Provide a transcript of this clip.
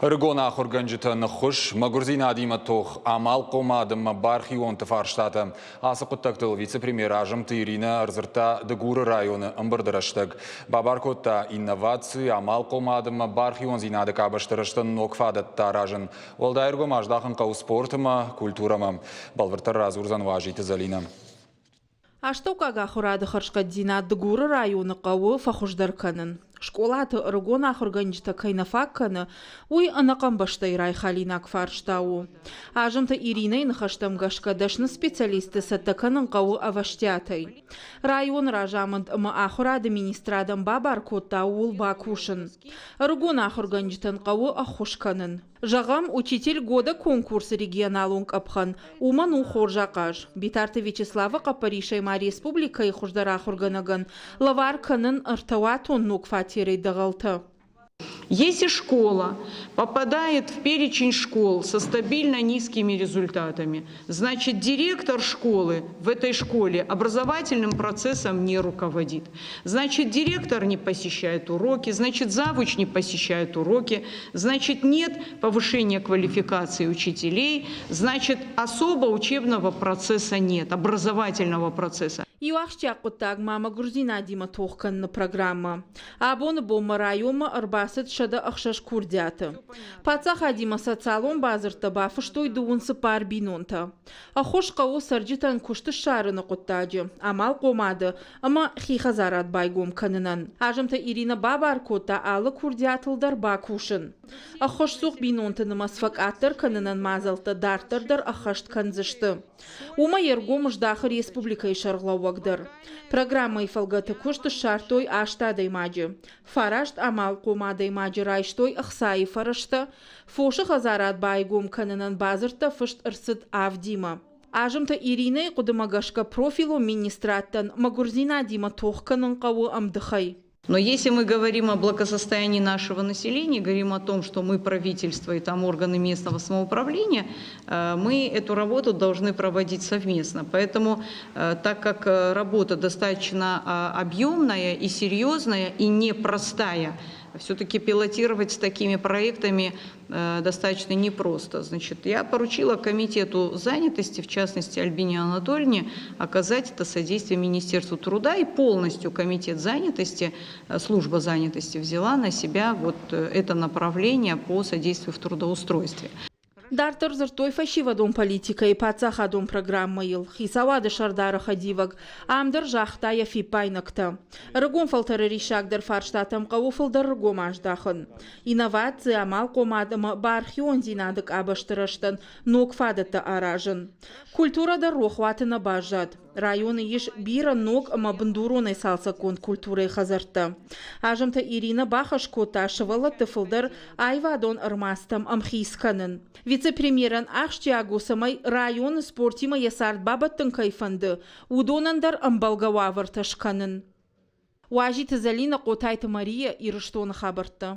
Ӕрыгон ахуыргӕнджытӕн ӕххуыс, мӕгуырдзинадимӕ тох, амалхъомад ӕмӕ бархионты фарстатӕ. Ацы хъуыддӕгтыл вице-премьер Азымты Иринӕ ӕрдзырдта Дыгуры районы ӕмбырды рӕстӕг. Бабар кодта инноваци, амалхъомад ӕмӕ бархиондзинады къабӕзты рӕзтӕн ног фадӕттӕ аразын. Уӕлдай ӕргом аздахын хъӕуы спортмӕ, культурӕмӕ. Бӕлвырддӕр радзурдзӕн Уазиты Зӕлинӕ. Астӕуккаг ахуырады хӕрзхъӕддзинад Дыгуры районы хъӕуы фӕхуыздӕр кӕнын. Скъолаты ӕрыгон ахуыргӕнджытӕ кӕй нӕ фаг кӕны, уый ӕнӕхъӕн бӕстӕйы райхалинаг фарста у. Азымты Иринӕйы ныхӕстӕм гӕсгӕ дӕсны специалистты цӕттӕ кӕнын хъӕуы ӕвӕстиатӕй. Районы разамынд ӕмӕ ахуырады министрадӕн бабар кодта ууыл бакусын. Ӕрыгон ахуыргӕнджытӕн хъӕуы ӕххуыс кӕнын. Зӕгъӕм, «Учитель года» конкурсы регионалон къӕпхӕн уымӕн у хорз ахъаз. Битарты Вячеславы хъӕппӕрисӕй ма республикӕйы хуыздӕр ахуыргӕнӕгӕн лӕвар кӕнын ӕртӕуатон ног фатерӕй дӕгъӕлтӕ. Если школа попадает в перечень школ со стабильно низкими результатами, значит директор школы в этой школе образовательным процессом не руководит. Значит директор не посещает уроки, значит завуч не посещает уроки, значит нет повышения квалификации учителей, значит особо учебного процесса нет, образовательного процесса. Иу ахсджиаг хъуыддаг ма мӕгуырдзинадимӕ тох кӕныны программӕ. Абоны бонмӕ районмӕ ӕрбацыд 106 курдиаты. Паддзахадимӕ социалон бадзырдтӕ бафыстой дыууын цыппар бинонтӕ. Ӕххуыс хъӕуы цӕрджытӕн куыст ссарыны хъуыддаджы, амалхъомады ӕмӕ хи хӕдзарад байгом кӕнынӕн. Азымты Иринӕ бабар кодта алы курдиатыл дӕр бакусын. Ӕххуысцух бинонты нымӕц фӕкъаддӕр кӕнынӕн мадзӕлттӕ дарддӕр дӕр ӕххӕст кӕндзысты. Уымӕ йе ргом здахы республикӕйы сӕргълӕууӕг дӕр. Программӕйы фӕлгӕты куыст ссардтой аст адӕймаджы. Фараст амалхъом адӕймаджы райстой ӕхцайы фӕрӕзтӕ, фосы хӕдзарад байгом кӕнынӕн бадзырдтӕ фыст ӕрцыд авдимӕ. Азымты Иринӕйы хъуыдымӕ гӕсгӕ профилон министрадтӕн мӕгуырдзинадимӕ тох кӕнын хъӕуы ӕмдыхӕй. Но если мы говорим о благосостоянии нашего населения, говорим о том, что мы правительство и там органы местного самоуправления, мы эту работу должны проводить совместно. Поэтому, так как работа достаточно объемная и серьезная и непростая, все-таки пилотировать с такими проектами достаточно непросто. Значит, я поручила комитету занятости, в частности Альбине Анатольевне, оказать это содействие Министерству труда, и полностью комитет занятости, служба занятости взяла на себя вот это направление по содействию в трудоустройстве. Дарддӕр дзырдтой фӕсивӕдон политикӕйы паддзахадон программӕйыл. Хицауады сӕрдары хӕдивӕг ам дӕр загъта йӕ фиппаинӕгтӕ. Ӕрыгон фӕлтӕры риссагдӕр фарстатӕм хъӕуы фылдӕр ргом аздахын. Инноваци, амалхъомад ӕмӕ бархиондзинады къабӕзты рӕзтӕн ног фадӕттӕ аразын. Культурӕ дӕр рохуаты нӕ баззад. Районы ис бирӕ ног ӕмӕ бындуронӕй цалцӕггонд культурӕйы хӕдзӕрттӕ. Азымты Иринӕ бахӕс кодта сывӕллӕтты фылдӕр аивадон ӕрмадзтӕм ӕмхиц кӕнын. Вице-премьерӕн ахсджиаг у, цӕмӕй районы спортимӕ йӕ цард бабӕттын кӕй фӕнды, уыдонӕн дӕр ӕмбӕлгӕ уавӕртӕ скӕнын. Уазиты Зӕлинӕ, Хъотайты Мария, Ирыстоны хабӕрттӕ.